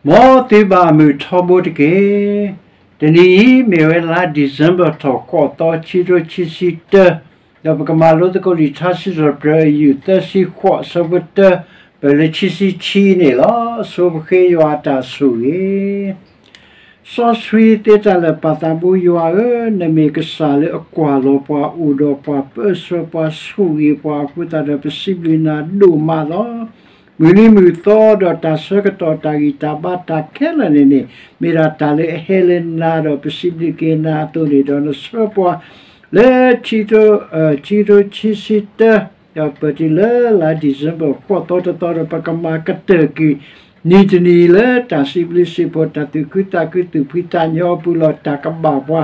မ်သုဘၣ်မုာ်ထီဘိတက့ၢ်. တနံၤအံၤမ့ၢ်ဝဲလါ December ထီၣ်ဃိးသီ ခံကထိခံဆံတၢ, ဒီးပကမၤလိသကိးလံာ်ထါစံးထီၣ်ပတြၢၤ အယူၢ်သၢဆံဃိး အဆၢဖိတၢ ပၢၢ်လၢခံဆံခံန့ၣ်လီၤ. ဆိပဃ့ယွၤအတၢ်ဆိၣ်ဂ့ၤ စီဆှံသ့တၢ်လၢာ်ပၢ်သးဘိယွၤဧၢ, နမ့ၢ်ကစၢ်လၢအကွၢ်လီၤပှၤ အိၣ်ဒီးပှၤ ပၢဆှၢပှၤ ဆိၣ်ဂ့ၤပှၤအဃိသတးဒီး ပစံးဘျုးနၤဒိၣ်မးလီၤ. မုၢ်နံၤမုၢ်သီဒီးတၢ်ဆၢကတီၢ်တၢ်ဂံၢ်တၢ်ဘါတၢ်ခဲလၢာ်န့ၣ်န့ၣ် မ့ၢ်ဒၣ်တၢ်လၢအဟဲလၢနၤဒီး ပစံးဘျုးက့ၤနၤအသိးန့ၣ်ဒီး နဆှၢပှၤလၢ ခံကထိခံဆံတၢ ဒီးပၢၢ်တုၤလၢလါ December ဃိးသီတသီဒီး ပကမၤကတၢၢ်ကွံာ် နံၤတနံၤလၢတၢ်စံးဘျုးစံးဖှိၣ် တၢ်သူၣ်ခုသးခု သူၣ်ဖှံသးညီအပူၤလီၤ. တၢ်ကဘၣ်ပှၤ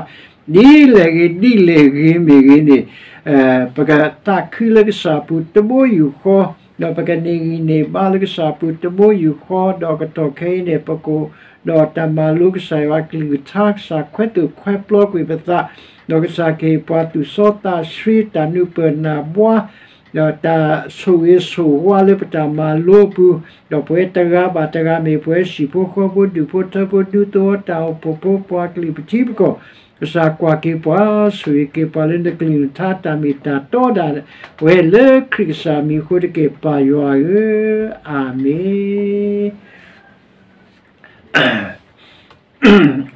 ဒ်လဲၣ်ဂ့ၤဒ်လဲၣ်ဂ့ၤမ့ၢ်ဂ့ၤန့ၣ် ပကသးခုလၢကစၢ်ပူၤတဘိယူၢ်ဃီ, ဒီးပကန့ၢ်ဂံၢ်န့ၢ်ဘါလၢကစၢ်ပူၤတဘိယူၢ်ဃီ, ဒီးကတီၢ်ခဲအံၤန့ၣ် ပကအိၣ်ဒီးတၢ်မၤလိကစၢ်ယွၤအကလုၢ်ကထါ, ကစၢ်ခွဲးသိၣ်ခွဲးပျီကွံာ်ပသး, ဒီးကစၢ်ကဟ့ၣ်ပှၤသူၣ်စီသးဆှံ တၢ်နုာ်ပၢၢ်နၢ်ဘှါ ဒီးတၢ်ဆိၣ်ဂ့ၤဆိၣ်ဝါလၢပတၢ်မၤလိအပူၤ, ဒီးပဝဲတဂၤဘၣ်တဂၤမ့ၢ်ပှၤဟံၣ်ဖိဃီဖိ ဒူၣ်ဖိထၢဖိ ဒူသဝီ တၢ်အိၣ်ဖှိၣ်ဖိ ပှၤကလုာ်ပထံပကီၢ်, ကစၢ်ကွၢ်က့ၤပှၤ ဆိၣ်ဂ့ၤက့ၤပှၤလၢနကလုၢ်နကထါ တၢ်မ့ၢ်တၢ်တီဒၣ်ဝဲလၢခရံာ်ကစၢ်မံၤအဃိတက့ၢ် ပၢ်ယွၤဧၢ, အၤမ့ၣ်.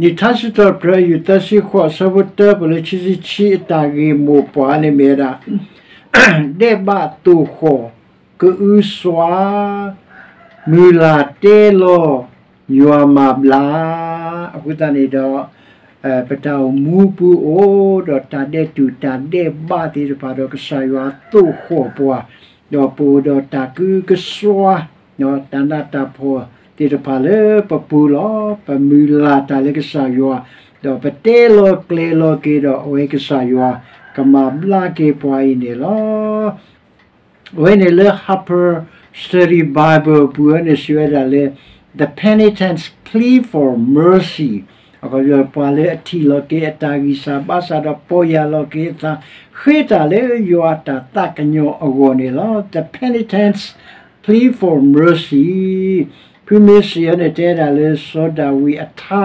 လံာ်ထါစံးထီၣ်ပတြၢၤ ယူၢ်သၢဆံဃိး အဆၢဖိတၢ ပၢၢ်လၢခံဆံခံ အတၢ်ဂ့ၢ်မိၢ်ပှၢ်န့ၣ်မ့ၢ်ဝဲဒၣ် ဒဲးဘးသိၣ်ဃီၣ်ကအုစွါ, မုၢ်လၢ်တဲလီၤ ယွၤမၤဘျါ, အဃိသတးန့ၣ်ဒီး ပတၢ်အိၣ်မူပူၤအိၣ်ဒီးတၢ်ဒဲးတူာ်တၢ်ဒဲးဘးသ့ၣ်တဖၣ်ဒီး ကစၢ်ယွၤသိၣ်ဃီၣ်ပှၤ, ဒီးပအိၣ်ဒီးတၢ်ကအုကစွါ တၢ်နးတၢ်ဖှီၣ်သ့ၣ်တဖၣ်လၢပပူၤလီၤ. ပမုၢ်လၢ်တၢ်လၢကစၢ်ယွၤ, ဒီးပတဲလီၤကျဲၤလီၤက့ၤဒီး အဝဲကစၢ်ယွၤကမၤဘျါက့ၤပှၤအံၤန့ၣ်လီၤ. အဝဲန့ၣ်လၢ Harper Study Bible အပူၤန့ၣ် စံးဝဲဒၣ်လၢ The Penitent's Plea for Mercy အခီပညီ ပှၤလၢအထံၣ်လီၤက့ၤအတၢ်ဂံၢ်စၢ်ဘါစၢ်ဒီးပီၢ်ယၢ်လီၤက့ၤအသး ဃ့တၢ်လၢယွၤအတၢ်သးကညီၤအဂီၢ်န့ၣ်လီၤ. The Penitent's Plea for Mercy ဖုမ့ၢ်စံးအီၤန့ၣ် တဲဒၣ်လၢစီၤဒၤဝံးအထါ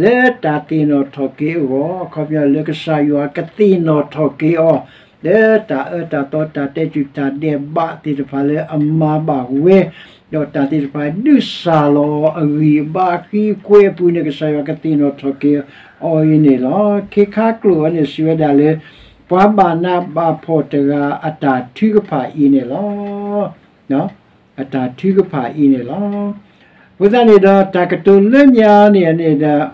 လၢတၢ်သ့ၣ်နီၣ်ထီၣ်က့ၤအဂီၢ် အခီပညီလၢကစၢ်ယွၤကသ့ၣ်နီၣ်ထီၣ်က့ၤအီၤ လၢတၢ်အၢတၢ်သီတၢ်တဲာ်တူာ်တၢ်ဒဲးဘးသ့ၣ်တဖၣ်လၢအမၤဘၣ်ဝဲ ဒီးတၢ်သ့ၣ်တဖၣ်ဒုးစၢ်လီၤအဂံၢ်အဘါအဃံအကွဲအပူၤန့ၣ် ကစၢ်ယွၤကသ့ၣ်နီၣ်ထီၣ်က့ၤအီၤအံၤန့ၣ်လီၤ. ခ့ခါကျိာ်အီၤန့ၣ် စံးဝဲဒၣ်လၢ ပှၤဘၣ်နးဘၣ်ဖှီၣ်တဂၤအတၢ်ထုကဖၣ်အံၤန့ၣ်လီၤ. အတၢ်ထုကဖၣ်အံၤန့ၣ်လီၤ. အဃိသတးန့ၣ်ဒီး တၢ်ကတိၤလၢညါန့ၣ်န့ၣ်ဒီး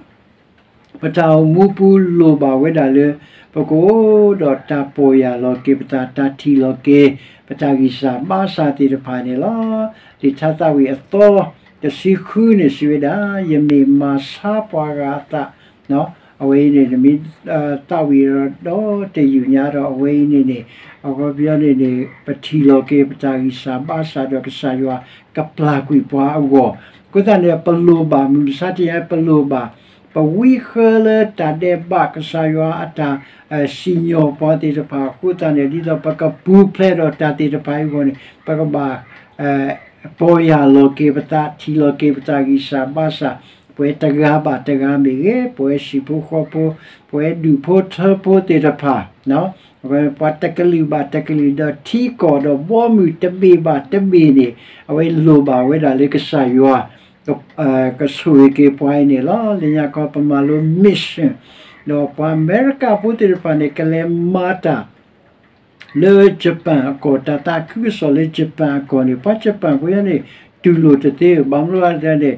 ပတၢ်အိၣ်မူပူၤလိၣ်ဘၣ်ဝဲဒၣ်လၢ ပကအိၣ်ဒီးတၢ်ပီၢ်ယၢ်လီၤက့ၤပသး တၢ်ထံၣ်လီၤက့ၤ ပတၢ်ဂံၢ်စၢ်ဘါစၢ်သ့ၣ်တဖၣ်န့ၣ်လီၤ. လံာ်ထါသးဝံၣ်အသီ တဆံဃုန့ၣ် စံးဝဲဒၣ် ယမ့ၢ်မၤဆါပှၤဂၤအသး အဝဲအံၤန့ၣ် နမ့ၢ်သးဝံၣ်ဒီးတယုၢ်ညါဒီး အဝဲအံၤန့ၣ်န့ၣ် အခီပညီန့ၣ်န့ၣ် ပထံၣ်လီၤက့ၤပတၢ်ဂံၢ်စၢ်ဘါစၢ်ဒီးကစၢ်ယွၤကပျၢ်ကွံာ်ပှၤအဂီၢ်, အဃိသတးန့ၣ် ပလိၣ်ဘၣ် မုၢ်မဆါတနံၤ ပလိၣ်ဘၣ် ပဝံဃၢလၢတၢ်ဒဲးဘး ကစၢ်ယွၤအတၢ်စံၣ်ညီၣ်ပှၤသ့ၣ်တဖၣ်အဃိသတးန့ၣ် ဒ်သိးပကပူၤဖျဲးဒီးတၢ်သ့ၣ်တဖၣ်အံၤအဂီၢ်န့ၣ် ပကဘၣ် ပီၢ်ယၢ်လီၤက့ၤပသး ထံၣ်လီၤက့ၤပတၢ်ဂံၢ်စၢ်ဘါစၢ်, ပဝဲတဂၤဘၣ်တဂၤမ့ၢ်ဂ့ၤ, ပဝဲဟံၣ်ဖိဃီဖိ, ပဝဲဒူၣ်ဖိထၢဖိသ့ၣ်တဖၣ်, ပှၤတကလုာ်ဘၣ်တကလုာ်ဒီးထံကီၢ်ဒီးဘီမုၢ်တဘ့ၣ်ဘၣ်တဘ့ၣ်န့ၣ် အဝဲလိၣ်ဘၣ်ဝဲဒၣ်လၢကစၢ်ယွၤ ကဆိၣ်ဂ့ၤက့ၤပှၤအံၤန့ၣ်လီၤ. လၢညါခီပမၤလိ mission ဒီးပှၤအမဲရကၤဖိသ့ၣ်တဖၣ်န့ၣ် ကလဲၤမၤတၢ် လၢ Japan အကီၢ် တၢ်သးခုကစီၣ်လၢ Japan အကီၢ်န့ၣ် ပှၤ Japan ဖိန့ၣ် တူၢ်လိာ်တသ့, ဘၣ်မနုၤလဲၣ်န့ၣ်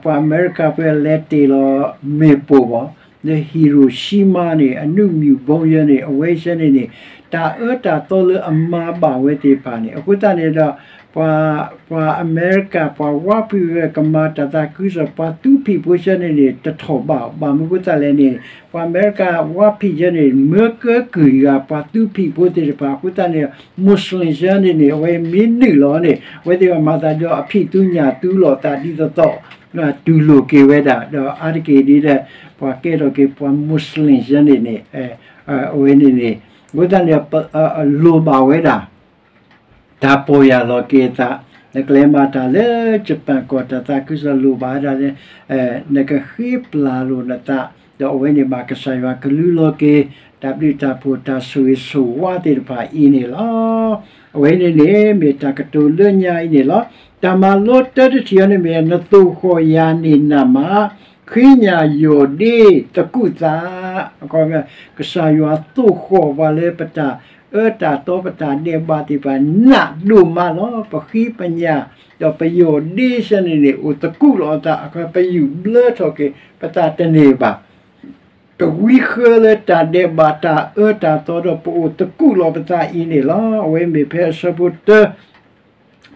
ပှၤအမဲရကၤဖိလဲၤတ့ၢ်လီၤမ့ၣ်ပိၢ်ဘၣ် လၢ Hiroshima န့ၣ် အနုမံၣ်ဘီယဲန့ၣ် အဝဲဆဲန့ၣ်န့ၣ် တၢ်အၢတၢ်သီလၢအမၤဘၣ်ဝဲသ့ၣ်တဖၣ်န့ၣ် အဃိသတးန့ၣ်ဒီး ပှၤ ပှၤအမဲရကၤ ပှၤဝါဖံးဝဲ ကမၤတၢ်သးခုကစီၣ် ပှၤသူဖံးဖိဆၢန့ၣ်န့ၣ် တထီၣ်ဘး, ဘၣ်မနုၤအဃိသတးလဲၣ်န့ၣ် ပှၤအမဲရကၤဝါဖံးဆၢန့ၣ် မၢကၢကုၢ်ယၤ ပှၤသူဖံးဖိသ့ၣ်တဖၣ် အဃိသတးန့ၣ် Muslim ဆၢန့ၣ်န့ၣ် အဝဲမ့ၢ်နုာ်လီၤန့ၣ် အဝဲသ့ၣ်တဖၣ်မၤသးဒီးအဖံးသူညၣ်သူလီၤသးဒ်သိးသိး တူၢ်လိာ်က့ၤဝဲဒၣ် ဒီးအါတက့ၢ်ဒ်ဒီး ပှၤကဲထီၣ်က့ၤပှၤ Muslim ဆၢန့ၣ်န့ၣ် အဝဲန့ၣ်န့ၣ် အဃိသတးန့ၣ် လိၣ်ဘၣ်ဝဲဒၣ် တၢ်ပီၢ်ယၢ်လီၤက့ၤအသး နကလဲၤမၤတၢ်လၢ Japan ကီၢ် တၢ်သးခုကစီၣ်လိၣ်ဘၣ်ဝဲဒၣ်လၢ နကဃ့ပျၢ်လိာ်နသး, ဒီးအဝဲန့ၣ်ဘၣ်ကစၢ်ယွၤကလုၢ်လီၤက့ၤ တၢ်ဘျုးတၢ်ဖှိၣ်တၢ်ဆိၣ်ဂ့ၤဆိၣ်ဝါသ့ၣ်တဖၣ်အံၤန့ၣ်လီၤ. အဝဲန့ၣ်န့ၣ် မ့ၢ်တၢ်ကတိၤလၢညါအံၤန့ၣ်လီၤ. တၢ်မၤလိတၢတထံၣ်အံၤန့ၣ်မ့ၢ် နသိၣ်ဃီၣ်ယၤန့ၣ်နးမး ဃ့ညၣ်ယီၢ်ဒ့သကူးသး, ကစၢ်ယွၤသိၣ်ဃီၣ်ပှၤလၢပတၢ်အၢတၢ်သီပတၢ်ဒဲးဘးသ့ၣ်တဖၣ် နးဒိၣ်မးလီၤ. ပဃ့ပညၣ် ဒီးပယီၢ်ဒ့စ့ၢ်န့ၣ်န့ၣ် အိၣ်သကူးလီၤအသး ပယူးဘျၢထီၣ်က့ၤ ပသးတန့ၢ်ဘၣ်. ပဝံဃၢလၢတၢ်ဒဲးဘးတၢ်အၢတၢ်သီဒီး ပအိၣ်သကူးလီၤပသးအံၤန့ၣ်လီၤ. အဝဲမ့ၢ်ဖဲအဆၢဖိတၢ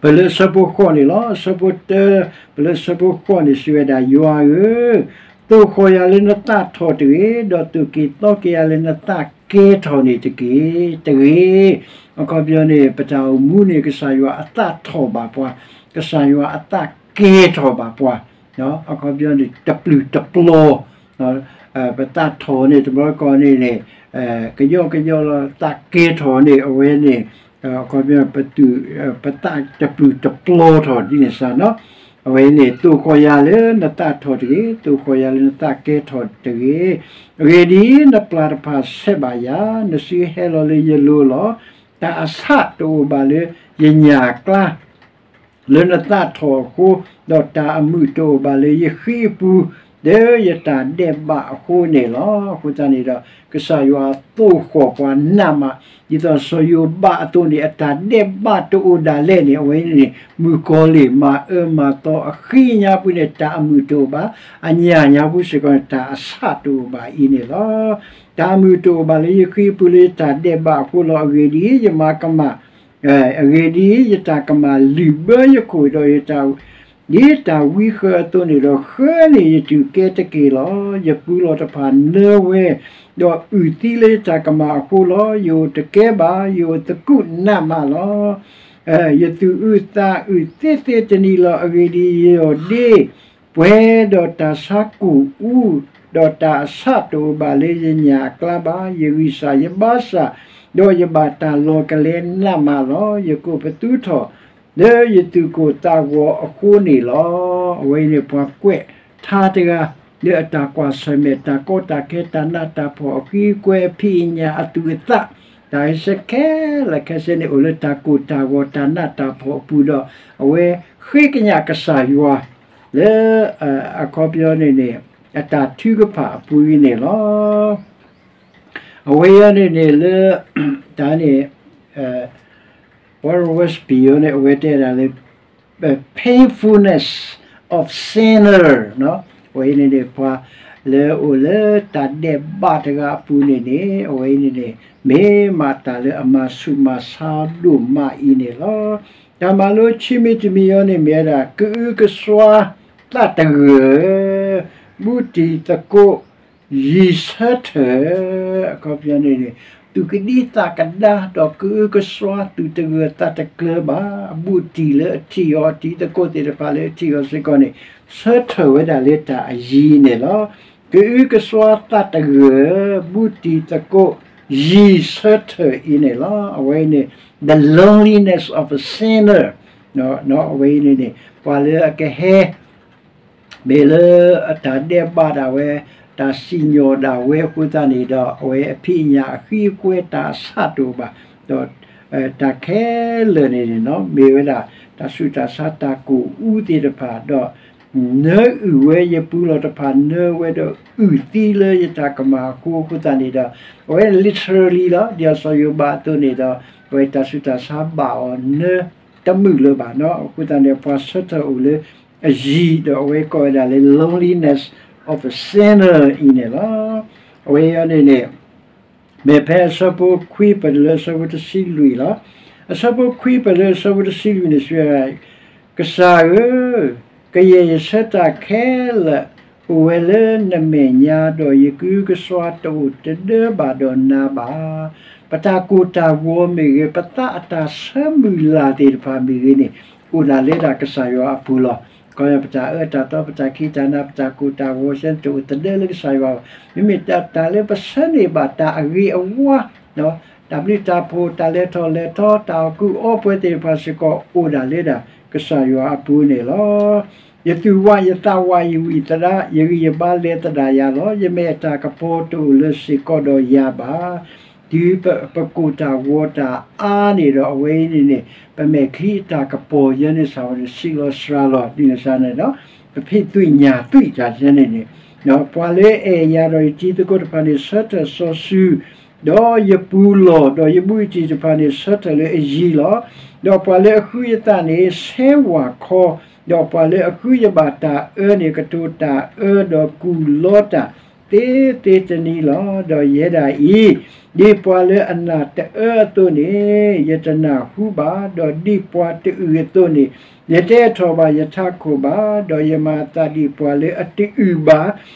ပလၢဆၢဖိဃိးန့ၣ်လီၤ. အဆၢဖိတၢ ပလၢဆၢဖိဃိးန့ၣ် စံးဝဲဒၣ်, ယွၤဧၢ, သိၣ်ဃီၣ်ယၤလၢနသးထီၣ်တဂ့ၤ, ဒီးသိၣ်က့ၤသီက့ၤယၤလၢနသးကဲထီၣ်န့ၣ်တက့ၢ်, တဂ့ၤ. အခီပညီန့ၣ် ပတၢ်အိၣ်မူန့ၣ် ကစၢ်ယွၤအသးထီၣ်ဘၣ်ပှၤ, ကစၢ်ယွၤအသးကဲထီၣ်ဘၣ်ပှၤ, အခီပညီန့ၣ် တပျုၢ်တပျီၤ ပသးထီၣ်န့ၣ် တဘျီတခီၣ်န့ၣ်န့ၣ် ကယီကယီလီၤ သးကဲထီၣ်န့ၣ် အဝဲန့ၣ် အခီပညီ ပသူၣ် ပသးတပျုၢ်တပျီၤထီၣ်ဒ်န့ၣ်စ့ၢ်နီၤ. အဝဲန့ၣ် သိၣ်ဃီၣ်ယၤလၢနသးထီၣ်တဂ့ၤ, သိၣ်ဃီၣ်ယၤလၢနသးကဲထီၣ်တဂ့ၤ. အဂ့ၢ်ဒ်အံၤ, နပျၢ်တဖၣ်ဆဲးဘၣ်ယၤ, နစုဟဲလီၤလၢယလိၤလီၤ. တၢ်အဆၣ်တအိၣ်ဘၣ်လၢယညၣ်အကျါ လၢနသးထီၣ်အဃိ, ဒီးတၢ်အမုာ်တအိၣ်ဘၣ်လၢယဃံအပူၤ, လၢယတၢ်ဒဲးဘးအဃိန့ၣ်လီၤ. အဃိသတးန့ၣ်ဒီး ကစၢ်ယွၤသိၣ်ဃီၣ်ပှၤနးမး, ဒ်သိးစီၤယိၤဘးအသိးန့ၣ် အတၢ်ဒဲးဘးတအိၣ်ဒၣ်လဲာ်န့ၣ် အဝဲန့ၣ်န့ၣ် မုၣ်ကီၤလံၢ်မၤအၢမၤသီ အဃံအညါပူၤန့ၣ် တၢ်အမုာ်တအိၣ်ဘၣ်, အညၣ်ညါပူၤစ့ၢ်ကီးန့ၣ် တၢ်အဆၣ်တအိၣ်ဘၣ်အံၤန့ၣ်လီၤ. တၢ်အမုာ်တအိၣ်ဘၣ်လၢယဃံအပူၤလၢယတၢ်ဒဲးဘးအဃိလီၤ. အဂ့ၢ်ဒ်အံၤ, ယမၤကမၣ် အဂ့ၢ်ဒ်အံၤ, ယတၢ်ကမၣ်လုၢ်ဘၢယခိၣ်ဒီး ဒ်တၢ်ဝံဃၢအသိးန့ၣ်ဒီး ဃၢန့ၢ်ယတူၢ်ကဲတက့ၢ်လီၤ. ယပူၤလီၢ်တဖၣ်နၢဝဲ, ဒီးအုၣ်သံလၢယတၢ်ကမၣ်အဃိလီၤ. ယအိၣ်တကဲဘၣ်, ယအိၣ်သကူးနးမးလီၤ. ယသူၣ်အုးသးအုးသ့သ့တနံၤလီၤ. အဂ့ၢ်ဒ်အံၤ, ယယီၢ်ဒ့ ပှဲၤဒီးတၢ်ဆါကူၣ်အူ, ဒီးတၢ်အဆၣ်တအိၣ်ဘၣ်လၢယညၣ်အကျါဘၣ်. ယဂံၢ်စၢ်ယဘါစၢ်, ဒီးယဘၣ်တၢ်လီၤကလဲနးမးလီၤ. ယကိးပသူထီၣ် လၢယသူၣ်ကိၢ်သးဂီၤအဃိန့ၣ်လီၤ. အဝဲအံၤန့ၣ် ပှၤကွဲးထါတဂၤ လၢအတၢ်ကွၢ်ဆၢၣ်မဲာ် တၢ်ကီတၢ်ခဲ တၢ်နးတၢ်ဖှီၣ် အဃံအကွဲ အဖံးအညၣ်အသူၣ်အသး တၢ်ဂ့ၢ်စ့ၢ်ခဲလၢာ်ခဲဆ့န့ၣ် အိၣ်လၢတၢ်ကိၢ်တၢ်ဂီၤ တၢ်နးတၢ်ဖှီၣ်အပူၤဒီး အဝဲဃ့ကညးကစၢ်ယွၤ လၢ အခီပညီန့ၣ်န့ၣ် အတၢ်ထုကဖၣ်အပူၤအံၤန့ၣ်လီၤ. အဝဲအံၤန့ၣ်န့ၣ်လၢ တၢ်န့ၣ် Warren Wiersbe အံၤန့ၣ် အဝဲတဲဒၣ်လၢ painfulness of sinner အဝဲအံၤန့ၣ်န့ၣ် ပှၤလၢအိၣ်လၢတၢ်ဒဲးဘးတဂၤအပူၤန့ၣ်န့ၣ် အဝဲအံၤန့ၣ်န့ၣ် မ့ၢ်မးတၢ်လၢအမၤဆူးမၤဆါဒိၣ်မးအံၤန့ၣ်လီၤ. တၢ်မၤလိခံမံၤတမံၤအံၤန့ၣ်မ့ၢ်ဝဲဒၣ် ကအုကစွါသးတဂၢၢ် ဘူးတံၢ်သကိး ယံၤဆၢထၢၣ် အခီပညီန့ၣ်န့ၣ် သူၣ်ကဒံသးကဒါ ဒီးကအုကစွါသူၣ်တဂၢၢ်သးတကျၢၤဘၣ် ဘူးတံၢ်လၢအထံၣ်အီၤ တံၤသကိးသ့ၣ်တဖၣ်လၢအထံၣ်အီၤစ့ၢ်ကီးန့ၣ် ဆၢထၢၣ်ဝဲဒၣ်လၢတၢ်အယံၤန့ၣ်လီၤ. ကအုကစွါသးတဂၢၢ် ဘူးတံၢ်သကိး ယံၤဆၢထၢၣ်အံၤန့ၣ်လီၤ. အဝဲအံၤန့ၣ် the loneliness of a sinner အဝဲအံၤန့ၣ်န့ၣ် ပှၤလၢအကဟဲ မ့ၢ်လၢအတၢ်ဒဲးဘးဒၣ်ဝဲ တၢ်စံၣ်ညီၣ်ဒၣ်ဝဲအဃိသတးန့ၣ်ဒီး အဝဲအဖံးအညၣ်အဃံအကွဲတၢ်အဆၣ်တအိၣ်ဘၣ်, ဒီး တၢ်ခဲလၢာ်န့ၣ်န့ၣ် မ့ၢ်ဝဲဒၣ် တၢ်ဆူးတၢ်ဆါတၢ်ကူၣ်အူသ့ၣ်တဖၣ်ဒီး နၢအုၣ်ဝဲယပူၤလီၢ်တဖၣ် နၢဝဲဒီးအုၣ်သံလၢယတၢ်ကမၣ်အဃိအဃိသတးန့ၣ်ဒီး အဝဲ literally လီၤ ဒ်အစီၤယိၤဘးအသိးန့ၣ်ဒီး အဝဲတၢ်ဆူးတၢ်ဆါဘၣ်အီၤ နၢတမုာ်လၢၤဘၣ်နီၤ. အဃိသတးန့ၣ် ပှၤဆၢထၢၣ်အိၣ်လၢအယံၤဒီးအဝဲကိးဝဲဒၣ်လၢ loneliness of a sinner အံၤန့ၣ်လီၤ. အဝဲအံၤန့ၣ်န့ၣ် မ့ၢ်ဖဲအဆၢဖိခွံပၢၢ်တုၤလၢအဆၢဖိတဆံလွံၢ်လီၤ. အဆၢဖိခွံပၢၢ်လၢအဆၢဖိတဆံလွံၢ်န့ၣ် စံးဝဲဒၣ် ကစၢ်ဧၢ, ကယဲၢ်ယဆၢတၢ်ခဲလၢာ် အိၣ်ဝဲလၢနမဲာ်ညါ ဒီးယကအုကစွါတအိၣ်တဒၢဘၣ်ဒီးနၤဘၣ်. ပတၢ်ကိၢ်တၢ်ဂီၤမ့ၢ်ဂ့ၤ, ပသးအတၢ်ဆၢမုၢ်လၢ်သ့ၣ်တဖၣ်မ့ၢ်ဂ့ၤန့ၣ် အိၣ်ဒၣ်လၢဒၣ်ကစၢ်ယွၤအပူၤလီၤ. ခီပညီ ပတၢ်အၢတၢ်သီ ပတၢ်ခံးတၢ်နၤ ပတၢ်ကိၢ်တၢ်ဂီၤစ့ၢ်န့ၣ် တအိၣ်တဒၢလၢကစၢ်ယွၤဘၣ်. မ့မ့ၢ်တၢ်လၢပဆၢန့ၢ်ဘၣ်တၢ်အဂ့ၤအဝါ တၢ်ဘျုးတၢ်ဖှိၣ် တၢ်လဲၤထီၣ်လဲၤထီ တၢ်အီၣ်ကုၢ်အီပှဲၤသ့ၣ်တဖၣ်စ့ၢ်ကီး အိၣ်ဒၣ်လၢဒၣ် ကစၢ်ယွၤအပူၤန့ၣ်လီၤ. ယသူၣ်ဝးယသးဝးယဝံၣ်သရၣ် ယဂံၢ်ယဘါလဲၤသဒၣ်ယၤလီၤ. ယမဲာ်တၢ်ကပီၤတအိၣ်လၢစ့ၢ်ကီးဒီးယၤဘၣ်. တုၤပကိၢ်တၢ်ဂီၤတၢ်အါန့ၣ်ဒီး အဝဲအံၤန့ၣ်န့ၣ် ပမဲာ်ချံအတၢ်ကပီၤယဲန့ၣ် စးဝဲန့ၣ် ဆံးလီၤစှၤလီၤ ဒ်န့ၣ်စ့ၢ်န့ၣ်ဒီး ပဖံးသွံၣ်ညၣ်သွံၣ်တၢ်ယဲန့ၣ်န့ၣ် ပှၤလၢအအဲၣ်ယၤဒီးယတံၤသကိးတဖၣ်န့ၣ် ဆၢထၢၣ်စီၤစုၤ ဒီးယပူၤလီၢ် ဒီးယဘူးယတံၢ်တဖၣ်န့ၣ် ဆၢထၢၣ်လၢအယံၤလီၤ. ဒီးပှၤလၢအဃုယသးန့ၣ် ဆဲးဝၢ်ခီ, ဒီးပှၤလၢအဃုယဘၣ်တၢ်အၢန့ၣ် ကတိၤတၢ်အၢဒီးကူၣ်လီတၢ် သ့သ့တနံၤလီၤ. ဒီးယဲဒၣ်အံၤ, ဒ်ပှၤလၢအနၢ်တအၢအသိးန့ၣ် ယတနၢ်ဟူဘၣ်, ဒီးဒ်ပှၤတအုၣ်အသိးန့ၣ် ယတဲထီၣ်ဘၣ်ယထးခိၣ်ဘၣ်, ဒီးယမၤအသးဒ်ပှၤလၢအတအုၣ်ဘၣ်,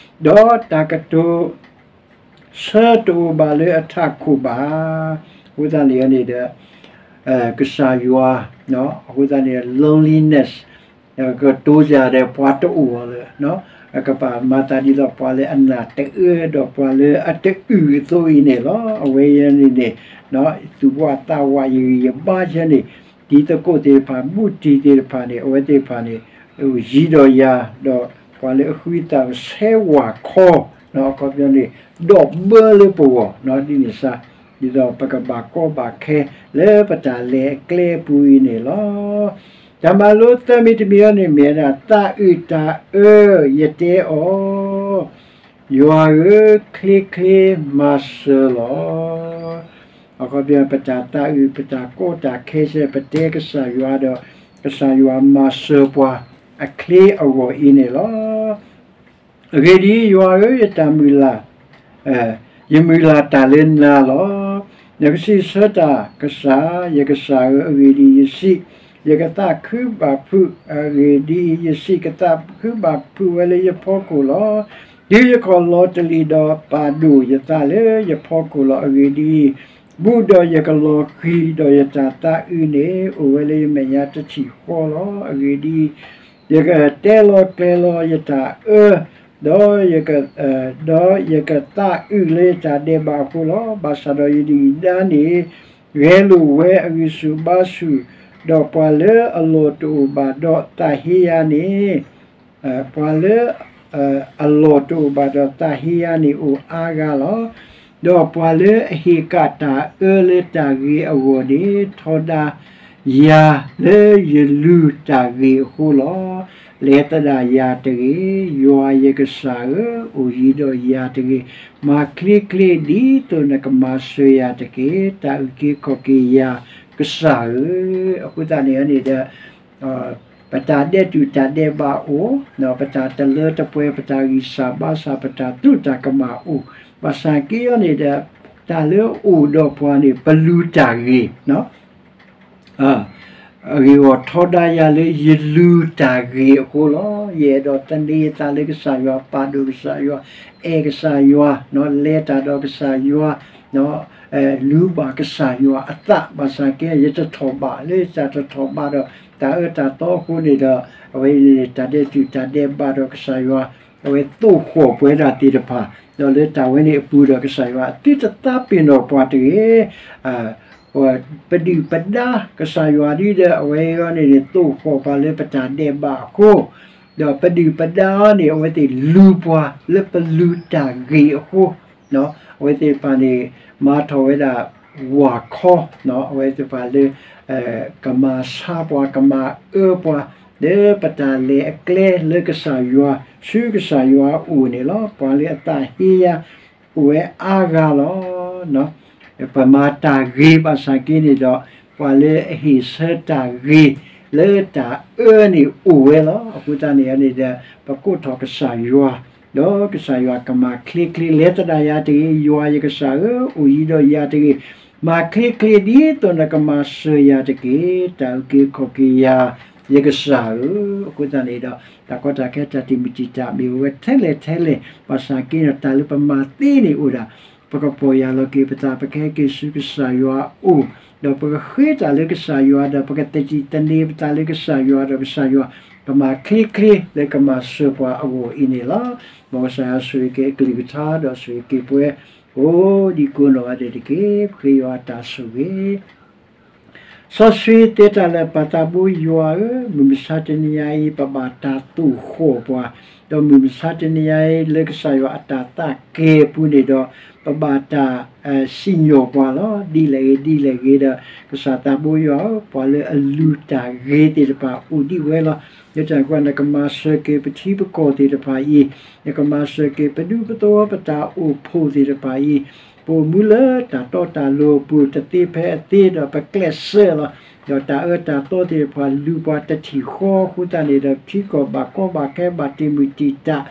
ဒီးတၢ်ကတိၤ ဆၢတအိၣ်ဘၣ်လၢအထးခိၣ်ဘၣ်. အဃိသတးန့ၣ်န့ၣ်ဒီး ကစၢ်ယွၤ, အဃိသတးန့ၣ် loneliness ကတိၤစ့ၢ်ဒီးပှၤတအိၣ်လၢၤ, ကဘၣ်မၤသးဒ်သိးပှၤလၢအနၢ်တအၢဒီးပှၤလၢအတအုၣ်အသိးအံၤန့ၣ်လီၤ. အဝဲအံၤန့ၣ်န့ၣ် သူၣ်ဝးသးဝးယဂံၢ်ယဘါယဲန့ၣ် တံၤသကိးသ့ၣ်တဖၣ် ဘူးတံၢ်သ့ၣ်တဖၣ်န့ၣ် အဝဲသ့ၣ်တဖၣ်န့ၣ် ယံၤဒီးယၤ ဒီးပှၤလၢအဃုသးဆဲးဝၢ်ခီ, အခီပညီန့ၣ် ဒီးဘၢလၢပဂီၢ် ဒ်န့ၣ်စ့ၢ်, ဒ်သိးပကဘၣ်ကီဘၣ်ခဲလၢပတၢ်လဲၤအကျဲအပူၤအံၤန့ၣ်လီၤ. တၢ်မၤလိသၢမံၤတမံၤအံၤန့ၣ်မ့ၢ်ဝဲဒၣ် သးအုၣ်တၢ်အၢ ယတဲအီၤ ယွၤဧၢ, ချ့ချ့မၤစၢၤလီၤ. အခီပညီ ပတၢ်သးအုၣ် ပတၢ်ကီတၢ်ခဲဆ့ ပတဲကစၢ်ယွၤဒီး ကစၢ်ယွၤမၤစၢၤပှၤ အချ့အဂီၢ်အံၤန့ၣ်လီၤ. အဂ့ၢ်ဒ်အံၤ, ယွၤဧၢ, ယတၢ်မုၢ်လၢ်, ယမုၢ်လၢ်တၢ်လၢနၤလီၤ. နကစံးဆၢတၢ်, ကစၢ်, ယကစၢ်ဧၢ, အဂ့ၢ်ဒ်အံၤ, ယစံး, ယကသးခုဘၣ်ဖုး, အဂ့ၢ်ဒ်အံၤ, ယစံး, ကသးခုဘၣ်ဖုးဝဲလၢယဖီခိၣ်လီၤ. တုၤယခီၣ်လီၤတလံာ်ဒီး ပာ်ဒိၣ်ယသးလၢယဖီခိၣ်လီၤ. အဂ့ၢ်ဒ်အံၤ, ဘူးဒီးယကလီၤဃံၤ, ဒီးယတၢ်သးအုၣ်န့ၣ် အိၣ်ဝဲလၢယမဲာ်ညါတထံၣ်ဃီလီၤ. အဂ့ၢ်ဒ်အံၤ, ယကတဲလီၤကျဲၤလီၤယတၢ်အၢ, ဒီး, ဒီးယကသးအုၣ်လၢယတၢ်ဒဲးဘးအဃိလီၤ. ဘၣ်ဆၣ်ဒီးယဒုၣ်ဒါန့ၣ် ဂဲၤလိာ်ဝဲအဂံၢ်ဆူၣ်ဘါဆူၣ်, ဒီးပှၤလၢအလီၢ်တအိၣ်ဘၣ်ဒီးသးဟ့ယၤန့ၣ် ပှၤလၢအလီၢ်တအိၣ်ဘၣ်ဒီးသးဟ့ယၤန့ၣ်အိၣ်အါဂၤလီၤ. ဒီးပှၤလၢအဟ့ၣ်ကၣ်တၢ်အၢလၢတၢ်ဂ့ၤအဂီၢ်န့ၣ် ထီဒါယၤလၢယလုၢ်တၢ်ဂ့ၤအဃိလီၤ. လဲၤသဒၣ်ယၤတဂ့ၤ, ယွၤယကစၢ်ဧၢ, အိၣ်ယံၤဒီးယၤတဂ့ၤ, မၤချ့ချ့ဒ်သိးနကမၤစၢၤယၤတက့ၢ်. တၢ်အုၣ်က့ၤခီၣ်က့ၤယၤကစၢ်ဧၢ. အဃိသတးန့ၣ်န့ၣ်ဒီး ပတၢ်ဒဲးတူၢ်တၢ်ဒဲးဘးအိၣ်, ပတၢ်တလၢတပှဲၤ, ပတၢ်ဂံၢ်စၢ်ဘါစၢ်, ပတၢ်သရူးတၢ်ကမၣ်အိၣ်, ဘၣ်ဆၣ်က့အံၤန့ၣ်ဒီး တၢ်လၢအအိၣ်ဒီးပှၤန့ၣ် ပလုၢ်တၢ်ဂ့ၤ အဂ့ၢ်အဂီၢ်ထီဒါယၤလၢယလုၢ်တၢ်ဂ့ၤအဃိလီၤ. ယအဲၣ်ဒိးသန့ၤယသးလၢကစၢ်ယွၤ, ပာ်ဒိၣ်ကစၢ်ယွၤ, အဲၣ်ကစၢ်ယွၤ, လဲၤတၢ်ဒီးကစၢ်ယွၤ, လုၢ်ဘၣ်ကစၢ်ယွၤအသး, ဘၣ်ဆၣ်က့ ယတထီၣ်ဘးလၢတၢ်တထီၣ်ဘးဒီး တၢ်အၢတၢ်သီအဃိန့ၣ်ဒီး အဝဲအံၤန့ၣ် တၢ်ဒဲးတူၢ်တၢ်ဒဲးဘးဒီးကစၢ်ယွၤ, အဝဲသိၣ်ဃီၣ်ပှဲၤဒၣ်သ့ၣ်တဖၣ်, ဒီးလၢတၢ်ဝဲန့ၣ်အပူၤဒီးကစၢ်ယွၤ သုတသးပ့ၤနီၣ်ပှၤတဂ့ၤ ပဒုၣ်ပဒါကစၢ်ယွၤဒ်ဒီး အဝဲအံၤန့ၣ်န့ၣ် သိၣ်ဃီၣ်ပှၤလၢပတၢ်ဒဲးဘးအဃိ, ဒီးပဒုၣ်ပဒါန့ၣ် အဝဲသ့ၣ်လုၢ်ပှၤလၢပလုၢ်တၢ်ဂ့ၤအဃိ, အဝဲသ့ၣ်တဖၣ်န့ၣ် မၤထီၣ်ဝဲဒၣ် ဝၣ်ခီ, အဝဲသ့ၣ်တဖၣ်လၢ ကမၤဆါပှၤ ကမၤအၢပှၤ လၢပတၢ်လဲၤအကျဲလၢကစၢ်ယွၤ ဆူကစၢ်ယွၤအအိၣ်န့ၣ်လီၤ. ပှၤလၢအသးဟ့ယၤ အိၣ်ဝဲအါဂၤလီၤ. ပမၤတၢ်ဂ့ၤဘၣ်ဆၣ်က့န့ၣ်ဒီး ပှၤလၢအဟ့ၣ်ဆၢတၢ်ဂ့ၤလၢတၢ်အၢန့ၣ်အိၣ်ဝဲလီၤ. အဃိသတးန့ၣ်န့ၣ်ဒီး ပကိးထီၣ်ကစၢ်ယွၤ, ဒီးကစၢ်ယွၤကမၤချ့ချ့ လဲၤသဒၣ်ယၤတဂ့ၤ, ယွၤယကစၢ်ဧၢ, အိၣ်ယံၤဒီးယၤတဂ့ၤ, မၤချ့ချ့ဒ်သိးနကမၤစၢၤယၤတက့ၢ်, တၢ်အုၣ်က့ၤခီၣ်က့ၤယၤ ယကစၢ်ဧၢ. အဃိသတးန့ၣ်ဒီး တၢ်ကီတၢ်ခဲတၢ်တံာ်မုၢ်တံာ်တာ်မ့ၢ်အိၣ်ဝဲထဲလဲၣ်ထဲလဲၣ်, ဘၣ်ဆၣ်က့ဒီးတၢ်လၢပမၤသ့န့ၣ်အိၣ်ဒၣ်, ပကပီၢ်ယၢ်လီၤက့ၤပသး ပကဟဲက့ၤဆူကစၢ်ယွၤအအိၣ်, ဒီးပကဃ့တၢ်လၢကစၢ်ယွၤ ဒီးပကသတံၢ်သန့ၤပသးလၢကစၢ်ယွၤ ဒီးကစၢ်ယွၤ ကမၤချ့ချ့လၢကမၤစၢၤပှၤအဂီၢ်အံၤန့ၣ်လီၤ. မ်ကစၢ်ယွၤဆိၣ်ဂ့ၤက့ၤအကလုၢ်ကထါ ဒီးဆိၣ်ဂ့ၤက့ၤပဝဲ ကိးဒံကိးနီၢ်ဂၤဒဲးတက့ၢ်. ပဃ့ယွၤအတၢ်ဆိၣ်ဂ့ၤ စီဆှံတဲတၢ်လၢ ပၢ်သးဘိယွၤဧၢ, မုၢ်မဆါတနံၤညါအံၤ ပဘၣ်တၢ်သိၣ်ဃီၣ်ပှၤ, ဒီးမုၢ်မဆါတနံၤညါအံၤ လၢကစၢ်ယွၤအတၢ်သးကဲၤပူၤန့ၣ်ဒီး ပဘၣ်တၢ် စံၣ်ညီၣ်ပှၤလီၤ. ဒ်လဲၣ်ဂ့ၤ ဒ်လဲၣ်ဂ့ၤဒီး ကစၢ်သးဘိယွၤဧၢ, ပှၤလၢအလုၢ်တၢ်ဂ့ၤသ့ၣ်တဖၣ်အိၣ်ဒံးဝဲလီၤ. လၢတၢ်န့ၣ်အဃိ နကမၤစၢၤက့ၤပထံပကီၢ်သ့ၣ်တဖၣ်အံၤ, နကမၤစၢၤက့ၤပဒူပသဝီပတၢ်အိၣ်ဖှိၣ်သ့ၣ်တဖၣ်အံၤ, ပအိၣ်မူလၢတၢ်တီတၢ်လိၤအပူၤ တသ့ဖဲအသ့ဒီး ပကျဲးစၢးလီၤ. ဒီးတၢ်အၢတၢ်သီသ့ၣ်တဖၣ် လုၢ်ပှၤတထံၣ်ဃီအဃိသတးန့ၣ်ဒီး ထံကီၢ်ဘၣ်ကီဘၣ်ခဲ ဘၣ်တ့ၢ်မုၢ်တံာ်တာ်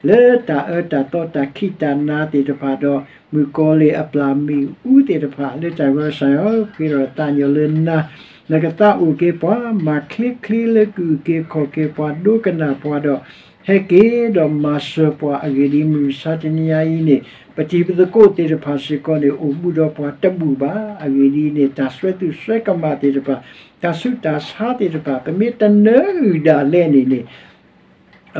လၢတၢ်အၢတၢ်သီတၢ်ခံးတၢ်နၤသ့ၣ်တဖၣ်ဒီး မုၣ်ကီၤလံၢ်အပျၢ်မ့ၣ်အူသ့ၣ်တဖၣ် လၢတၢ်ဂီၤစၢ်ယွၤ ဃ့ထီၣ်သးညီလၢနၤ, နကသးအိၣ်က့ၤပှၤ မၤချ့ချ့လၢကအုၣ်က့ၤခီၣ်က့ၤပှၤ ဒိကနၣ်ပှၤဒီး ဟဲက့ၤဒီးမၤစၢၤပှၤအဂ့ၢ်ဒ်အံၤ, မုၢ်မဆါတနံၤညါအံၤန့ၣ် ပတံၤပသကိးသ့ၣ်တဖၣ်စ့ၢ်ကီးန့ၣ် အိၣ်ဘူးဒီးပှၤတဘူၣ်ဘၣ်. အဂ့ၢ်ဒ်အံၤန့ၣ် တၢ်စွဲသူၣ်စွဲကမၣ်သ့ၣ်တဖၣ် တၢ်ဆူးတၢ်ဆါသ့ၣ်တဖၣ် ပမ့ၢ်တနၢအုၣ်ဒၣ်လဲာ်န့ၣ်န့ၣ်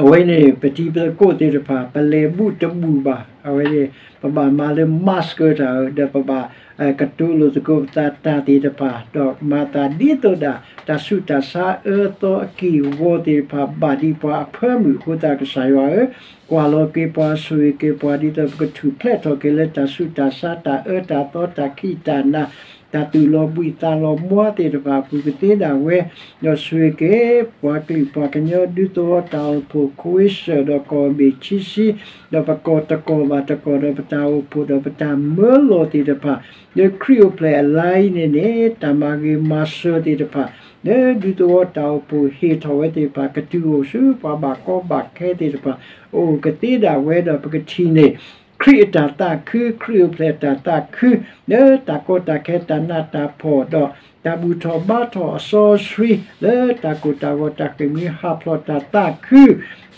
အဝဲန့ၣ် ပတံၤပသကိးသ့ၣ်တဖၣ် ပလဲၤဘူးတဘူၣ်ဘၣ်. အဝဲန့ၣ် ပဘၣ်မၤလၢ mask တၢ်ဧၢ, ဒီးပဘၣ် ကတိၤလိာ်သကိးပသးတၢ်သ့ၣ်တဖၣ်, ဒီးမၤသးဒ်သိးဒၣ် တၢ်ဆူးတၢ်ဆါအၢသီအက့ၢ်အဂီၤသ့ၣ်တဖၣ် ဘၣ်ဒံးပှၤအဖၢမုၢ်အဃိသတး ကစၢ်ယွၤဧၢ, ကွၢ်လီၤက့ၤပှၤ ဆိၣ်ဂ့ၤက့ၤပှၤ ဒ်သိးပကထူၣ်ဖျဲးထီၣ်က့ၤလၢတၢ်ဆူးတၢ်ဆါ တၢ်အၢတၢ်သီ တၢ်ခံးတၢ်နၤ တၢ်သူၣ်လီၤဘှံးသးလီၤဘှါသ့ၣ်တဖၣ်အပူၤ ကသ့ဒၣ်ဝဲ, ဒီးဆိၣ်ဂ့ၤက့ၤ ပှၤကလုာ်ပှၤကညီ ဒူသဝီတၢ်အိၣ်ဖှိၣ် ခိဝ့ၡၢၣ်ဒီးကီၢ်ဘ့ၣ်ဆံဆံ, ဒီးပကီၢ်တကီၢ်ဘၣ်တကီၢ် ဒီးပတၢ်အိၣ်ဖှိၣ်ဒီးပတၢ်မၢလီၤသ့ၣ်တဖၣ် လၢခရံာ်အိၣ်ဖျဲၣ်အလါအံၤန့ၣ်န့ၣ် တၢ်မၤဂ့ၤမၤစၢၤသ့ၣ်တဖၣ် လၢဒူသဝီတၢ်အိၣ်ဖှိၣ်ဟ့ၣ်ထီၣ်ဝဲသ့ၣ်တဖၣ် ကတုၤအိၣ်ဆူပှၤဘၣ်ကီဘၣ်ခဲသ့ၣ်တဖၣ် အအိၣ်ကသ့ဒၣ်ဝဲဒီး ပကထံၣ်န့ၢ် ခရံာ်အတၢ်သးခု ခရံာ်အိၣ်ဖျဲၣ်အတၢ်သးခု လၢတၢ်ကီတၢ်ခဲ တၢ်နးတၢ်ဖှီၣ်ဒီး တၢ်ဘူၣ်ထီၣ်ဘါထီၣ်အစီအဆှံ လၢတၢ်ကိၢ်တၢ်ဂီၤ တၢ်ဃ့ၢ်မှံဟးဖျိး တၢ်သးခု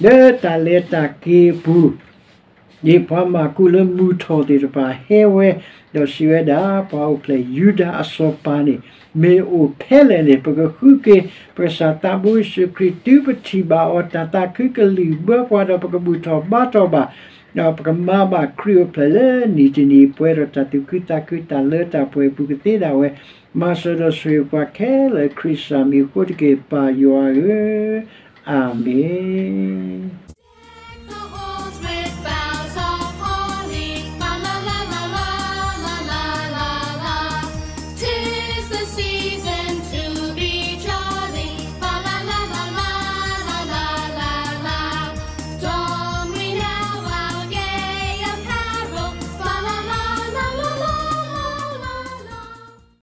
လၢတၢ်လဲၤတၢ်က့ၤအပူၤ ဒ်ပှၤမၢ်ကူးလၢမုၢ်ထီၣ်သ့ၣ်တဖၣ်ဟဲဝဲ, ဒီးစံးဝဲဒၣ် ပှၤအိၣ်ဖျဲၣ်ယူဒၤအစီၤပၤန့ၣ် မ့ၢ်အိၣ်ဖဲလဲၣ်န့ၣ် ပကဃုက့ၤ ပကစၢ်သးဘိယ့ၣ်ၡူးခရံာ် တုၤပထံၣ်ဘၣ်အီၤ တၢ်သးခုကလံၢ်ဘၢပှၤဒီး ပကဘူၣ်ထီၣ်ဘါထီၣ်ဘၣ် ဒီးပကမၤဘၣ်ခရံာ်အိၣ်ဖျဲၣ်လၢနံၣ်တနံၣ် ပှဲၤဒီးတၢ်သူၣ်ခုသးခု တၢ်လၢတၢ်ပှဲၤအပူၤ ကသ့ဒၣ်ဝဲ, မၤစၢၤဒီးဆိၣ်ဂ့ၤပှၤခဲလၢာ် ခရံာ်စၢ်မံၤအဃိတက့ၢ် ပၢ်ယွၤဧၢ, အၤမ့ၣ်.